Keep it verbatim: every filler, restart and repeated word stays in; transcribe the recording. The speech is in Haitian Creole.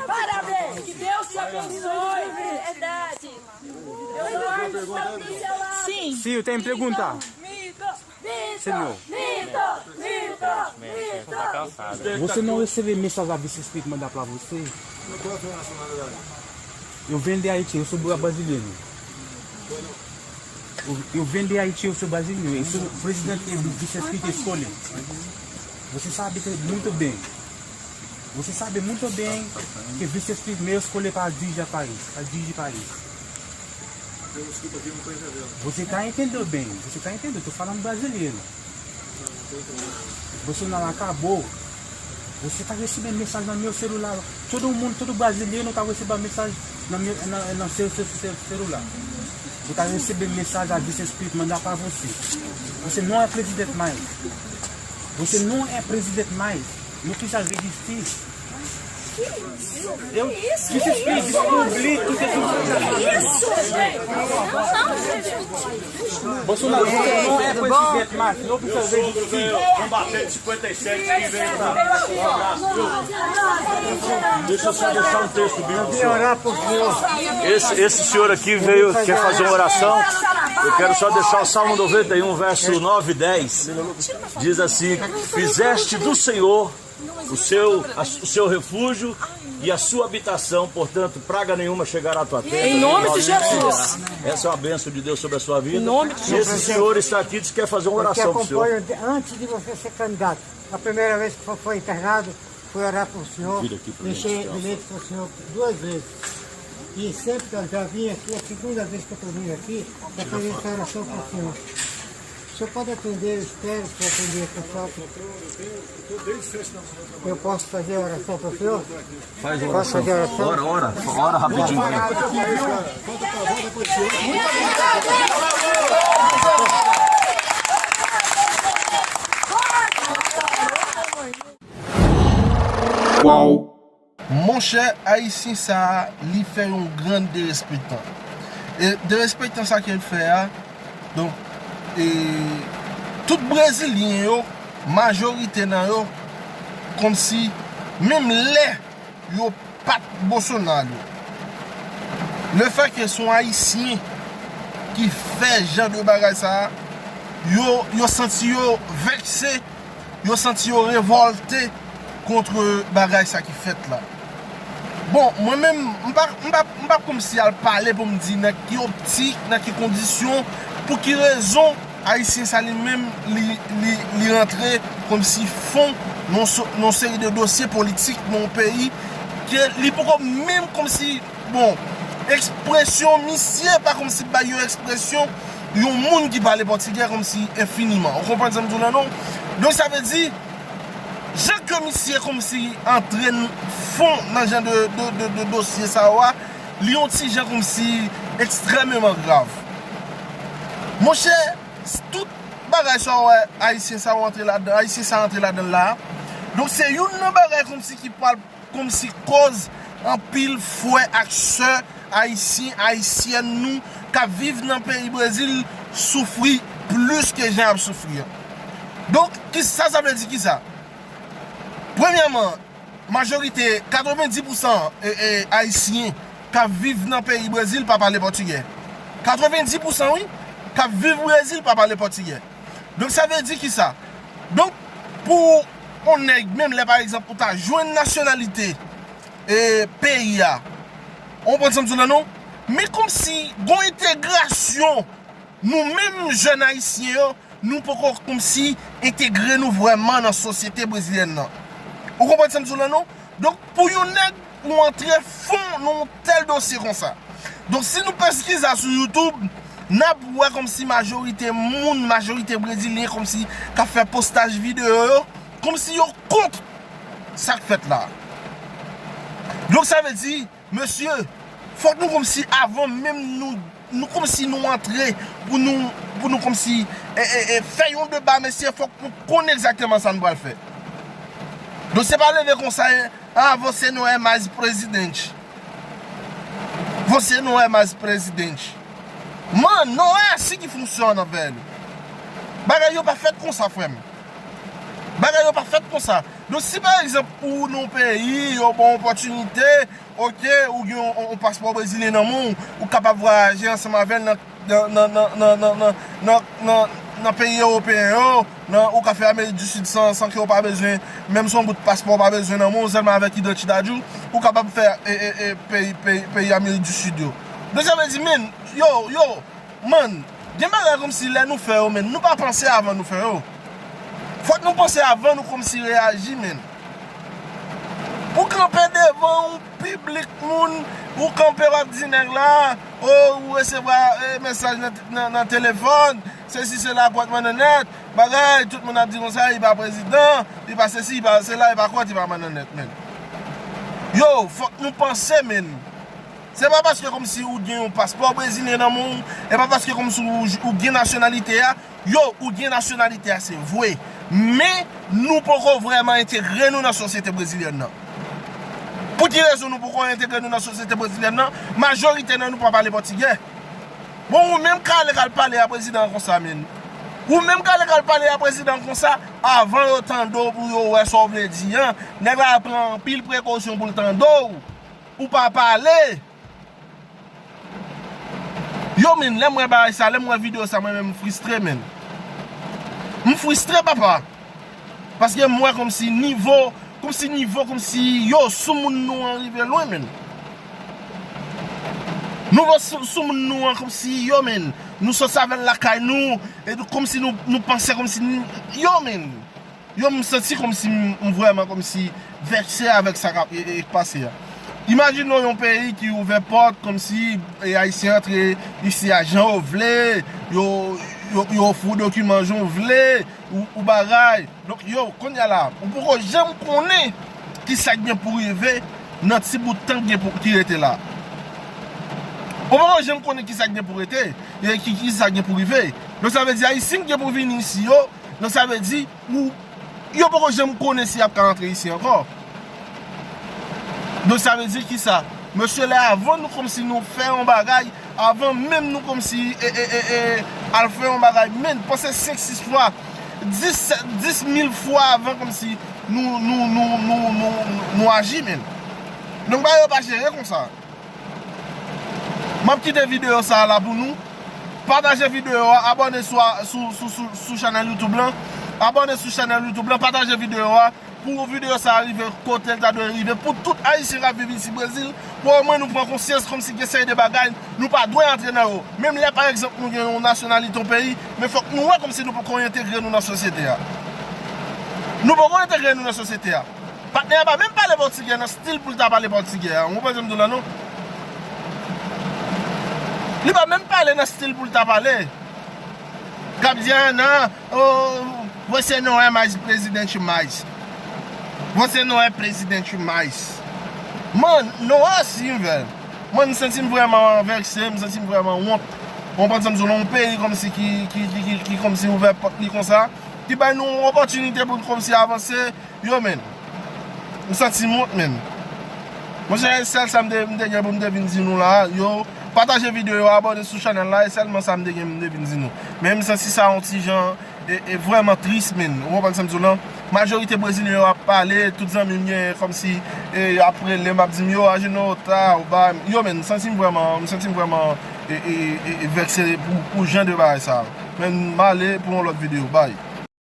Parabéns! Que Deus te abençoe! Verdade! Sim. Sim, eu tenho que perguntar. Vitor! Vitor! Senhor. Vitor! Vitor! Vitor! Você não recebeu mensagem da Vice Speak mandar pra você? Eu venho de Haiti, eu sou bra-, brasileiro. Eu, eu venho de Haiti, eu sou brasileiro. Eu sou presidente do Vice Speak Escolha. Você sabe que muito bem. Você sabe muito bem que Vice Speak me escolheu para dirigir o país, para dirigir o país. Você está entendendo bem, você está entendendo? Eu tô falando brasileiro. Bolsonaro acabou. Você está recebendo mensagem no meu celular. Todo mundo, todo brasileiro está recebendo mensagem no meu, na, no seu, seu, seu celular. Você está recebendo mensagem a Vice Speak mandar para você. Você não é presidente mais. Você não é presidente mais. Não precisa resistir. Eu descobri que você não é presidente mais, não precisa resistir. Combatente cinquenta e sete que veio pra. Deixa eu só deixar um texto bíblico. Esse, esse senhor aqui veio, quer fazer uma oração. Eu quero só deixar o Salmo noventa e um, verso nove e dez. Diz assim: Fizeste do Senhor o seu, a, o seu refúgio e a sua habitação, portanto, praga nenhuma chegará à tua tenda. Em nome de Jesus. Essa é uma bênção de Deus sobre a sua vida. Em nome de Jesus. E esse senhor está aqui, diz que quer fazer uma oração pro senhor. Eu te acompanho de, antes de você ser candidato. A primeira vez que foi, foi internado, fui orar pro senhor. Vira aqui pra mim, deixei bilhete pro senhor duas vezes. E sempre que eu já vim aqui, é a segunda vez que eu tô vindo aqui, pra fazer essa oração pro senhor. O senhor pode atender, eu espero que atender com sorte. Eu posso fazer a oração para o senhor? Faz a oração. Posso fazer a oração? Ora, ora, ora rapidinho aí. Monchè, Ayisyen sa a, li fè yon grenn derespektan. E derespektan sa ke l fè a, donk, e, tout Brezilyen yo, majorite nan yo, kòmsi, menm lè yo pa t Bolsonaro, lefètke se yon Ayisyen ki fè jan de bagay sa a, yo, yo santi yo vèkse, yo santi yo revòlte kont bagay sa ki fèt la. Bon, mwen menm, m pa, m pa, m pa kòmsi al pale pou m di nan ki optik, nan ki kondisyon, pou ki rezon Ayisyen sa li menm, li, li, li rantre kòmsi fon nan so-, nan seri de dosye politik nan yon peyi ke li poko menm kòmsi, bon, ekspresyon misye pa kòmsi bay yon ekspresyon yon moun ki pale pòtigè kòmsi enfiniman. Ou konprann sa m di w la, non? Donk, sa vle di, jan ke misye kòmsi antre n-, fon nan jan de, de, de, de dosye sa yo a, li yon ti jan kòmsi ekstrèmeman grav. Monchè, s-, tout bagay sa yo wè, Ayisyen sa yo antre ladan, Ayisyen sa antre ladan l la. Donk, se youn nan bagay kòmsi ki pral kòmsi koz anpil frè ak sè ayisyen, ayisyèn nou k ap viv nan peyi Brezil soufri plis ke jan y ap soufri an. Donk, ki, sa, sa vle di kisa? Premyèman, majorite, katrevenndis pousan, e, e, ayisyen k ap viv nan peyi Brezil pa pale pòtigè. Katrevenndis pousan, wi, k ap viv Brezil pa pale pòtigè. Donk, sa vle di kisa? Donk, pou yon nèg, menm lè, pa egzanp, ou ta jwenn nasyonalite, e, peyi a, ou konprann sa m di w la, non? Men kòmsi gon entegrasyon, nou menm jèn ayisyen yo, nou poko kòmsi entegre nou vrèman nan sosyete brezilyèn nan. Ou konprann sa m di w la, non? Donk, pou yon nèg ou antre fon nan yon tèl dosye konsa. Donk, si nou pèskize sou YouTube, n ap wè kòmsi majorite moun, majorite brezilyen kòmsi k ap fè postaj videyo yo, kòmsi yo kont sa k fèt la. Donk, sa vle di, mesye, fòk nou kòmsi avan menm nou, nou kòmsi nou antre pou nou, pou nou kòmsi, e, e, e, fè yon deba, mesye, fòk nou konn egzakteman sa nou pral fè. Donk, se pa leve konsa, e, ah, você não é mais presidente. Você não é mais presidente. Mano, não é assim que funciona, velho. Bagay yo pa fèt konsa, frè m. Bagay yo pa fèt konsa. Donk, si pa egzanp ou nan yon peyi, yo ba w opòtinite, oke, ou gen yon, yon paspò brezilyen nan men w, ou kapab vwayaje ansanm avè l nan, nan, nan, nan peyi ewopeyen yo, nan, ou ka fè Amerik di Sid san, san ke w pa bezwen, menm si yon bout paspò w pa bezwen nan men w, sèlman avèk idantidad ou, ou kapab fè e, e, e, peyi, peyi, peyi Amerik di Sid yo. Donk, sa vle di, men, yo, yo, Man, gen bagay kòmsi lè nou fè yo, men nou pa panse avan nou fè yo. Fòk nou panse avan nou kòmsi reyaji, men. Ou kanpe devan yon piblik moun, ou kanpe w ap di nèg la, o, ou resevwa e, mesaj nan, nan, nan telefòn, sesi sela, kwòt mannannèt, bagay, tout moun ap di konsa, li pa prezidan, li pa sesi, li pa sela, li pa kwòt, li pa mannannèt, men. Yo, fòk nou panse, men. Se pa paske kòmsi ou gen yon paspò brezilyen nan men w, e pa paske kòmsi ou, ou gen nasyonalite a, yo, ou gen nasyonalite a, se vre. Men, nou poko vrèman entegre nou nan sosyete brezilyèn nan. Pou ki rezon nou poko entegre nou nan sosyete brezilyèn nan? Majorite nan nou pa pale pòtigè. Bon, ou menm ka ale k al pale a prezidan an konsa, men. Ou menm ka ale k al pale a prezidan an konsa, avan yo tande w pou yo wè sa w vle di an, nèg la pran anpil prekosyon pou l tande w. Ou pa pale. Yo, men, lè m wè bagay sa, lè m wè videyo sa, mwen menm m fristre, men. M fristre, papa. Paske m wè kòmsi nivo, kòmsi nivo, kòmsi, yo, soumoun nou an rive lwen, men. Nivo sou, soumoun nou an, kòmsi, yo, men. Nou sòti avè l lakay nou, e kòmsi nou, nou panse, kòmsi, yo, men. Yo, m santi kòmsi m, m vrèman kòmsi vèkse avèk sa k ap e, e, pase a. Imajine w yon peyi ki ouvè pòt kòmsi e, Ayisyen antre isi a jan yo vle, yo, yo, yo ofri w dokiman jan w vle, ou, ou bagay. Donk, yo, kounye a la, ou poko janm konnen ki sa k gen pou rive nan ti bout tan k gen pou, ki rete la. Ou poko janm konnen ki sa k gen pou rete, e ki, ki sa k gen pou rive. Donk, sa vle di Ayisyen k gen pou vini isi yo, donk, sa vle di Ou, yo poko janm konnen si y ap ka antre isi ankò. Donk, sa vle di kisa? Mesye, lè avan nou kòmsi nou fè yon bagay, avan menm nou kòmsi e, e, e, e, al fè yon bagay, men, panse senk, sis fwa, dis, dis mil fwa avan kòmsi nou, nou, nou, nou, nou, nou aji, men. Donk, bagay yo pa jere konsa. M ap kite videyo sa a la pou nou. Pataje videyo a, abòne sou, sou, sou, sou, sou chanèl YouTube lan. Abòne sou chanèl YouTube lan, pataje videyo a. Pou videyo sa a rive kote l ta dwe rive. Pou tout Ayisyen k ap viv isi Brezil, pou omwen nou pran konsyans kòmsi gen seri de bagay, nou pa dwe antre nan yo. Menm lè, pa egzanp, nou gen yon nasyonalite yon peyi, men fòk nou wè kòmsi nou poko entegre nou nan sosyete a. Nou poko entegre nou nan sosyete a. Patnè a pa menm pale pòtigè nan stil pou l ta pale pòtigè a. Ou konprann sa m di w la, non? Li pa menm pale nan stil pou l ta pale. K ap di, ah, non, oh, você não é mais presidente mais. Você não é presidente mais. Man, non, asim, velho. Man, m santi m vrèman vèkse, m santi m vrèman wont. Ou konprann sa m di w la, yon peyi kòmsi ki, ki, ki, ki, ki kòmsi ouvè pòt li konsa, ki bay nou yon opòtinite pou n kòmsi avanse. Yo, men, m santi m wont, men. Monchè, e sèl sa m te, m te gen pou m te vin di nou la. Yo, pataje videyo a, abòne sou chanèl la, e sèlman sa m te gen pou m te vin di nou. Men m santi sa yon ti jan, e, e vrèman tris, men. Ou konprann sa m di w lan? Majorite brezilyen yo ap pale, tout zanmi m genyen kòmsi, e, ap rele m, ap di m, yo, Agenor, ta, ou ba, yo, men, m santi m vrèman, m santi m vrèman, e, e, e, e vèkse pou, pou jan de bagay sa. Men, m ale pou yon lòt videyo, bay.